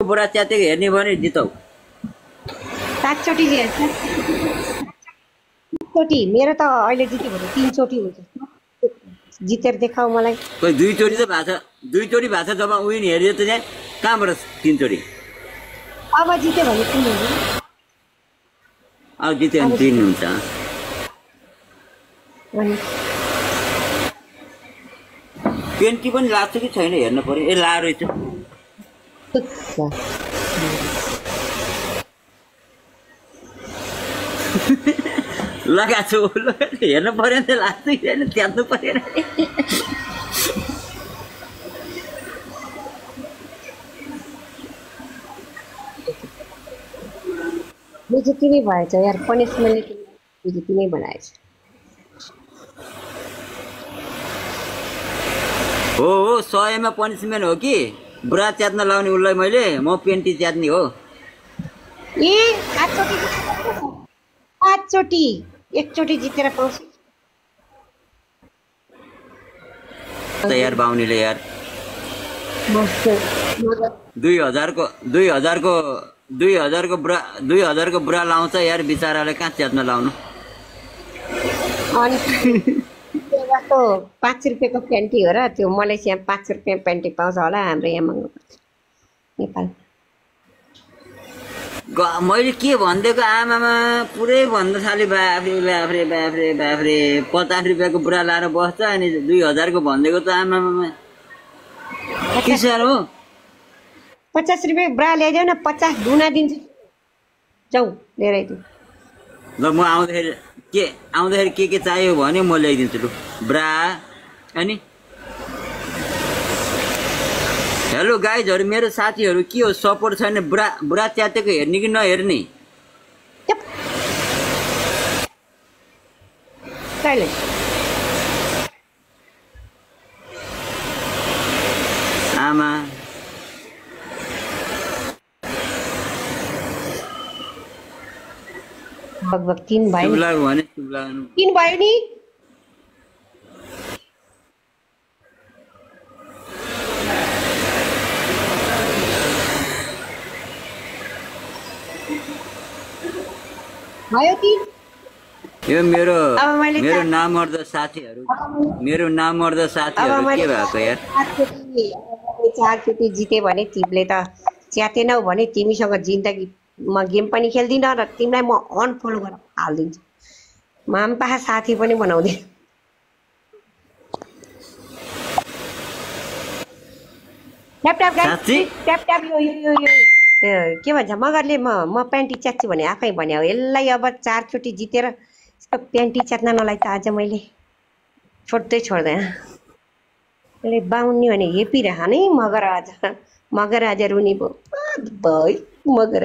बुढा च्यातेको हेर्ने भने जितौ। 7 चोटि चोटि मेरो त अहिले जित्यो भने 3 चोटि हुन्छ। जितेर देखाऊ मलाई। कोही 2 चोटि त भएको छ, 2 चोटि भएको छ जब उइन हेरियो त त्यहाँ कहाँबाट 3 चोटि? अब जित्यो भने 3 हुन्छ। अब जित्यो भने 3 हुन्छ। पेन्टी पनि लाग्छ कि छैन हेर्नु पर्यो। ए ला रहेछ। लगाएको छु हेर्नु पर्यो नि त लाग्छ कि छैन त्याच्नु पर्यो। बेइज्जती नै भएछ यार, पनिसमेन्ट बेइज्जती नै बनाएछ। हो 100 मा पनिसमेन्ट हो कि बुढा च्यात्न लाउने उसलाई मैले म पेन्टी च्यात्ने हो। ए 5 चोटि 1 चोटि जितेर पाउँछ त यार बाउनीले यार 2000 को बुढा लाउँछ यार बिचाराले कहाँ च्यात्न लाउनु। अनि त्यो 5 रुपियाँको प्यान्टी हो र त्यो मलेसिया 5 रुपियाँ प्यान्टी पाउँछ होला, हाम्रो यहाँ महँगो पर्छ नेपाल। मैले के भनिदिएको आमामा पुरै भन्न थाल्यो। बाफ्रे 50 रुपियाँको बुढा लाएर बस्छ अनि 2000 को भनिदिएको त आमामा के साह्रो हो। 50 रुपियाँ बुढा ल्याइदेऊ न, 50 गुना दिन्छु जाऊ लिएर आइदिनु। ल म आउँदाखेरि के चाहियो भने म ल्याइदिन्छु लु ब्रा। अनि हेलो गाइजहरु, मेरो साथीहरु के हो सपोर्ट छैन बुढा च्यातेको हेर्ने कि नहेर्ने? आमा लगभग 3 भयो नि। 3 भयो नि। भयो 3। यो मेरो नामर्द साथीहरु के भएको यार? 4 चोटि जिते भने तिमीले त च्यातेनौ भने तिमीसँग जिन्दगीमा गेम पनि खेल्दिन र तिमीलाई म अनफलो गरेर हाल्दिन्छु। मामपाहा साथी पनि बनाउँदिन। ट्याप यो के भन्छ मगरले म प्यान्टी च्यात्छु भने आफै भन्यो। यसलाई अब 4 चोटि जितेर प्यान्टी च्यात्न नलाई त आज मैले छोड्दैन। यसले बाउन्नी भने हेपी रह नै मगर आज रुनी भयो मगर।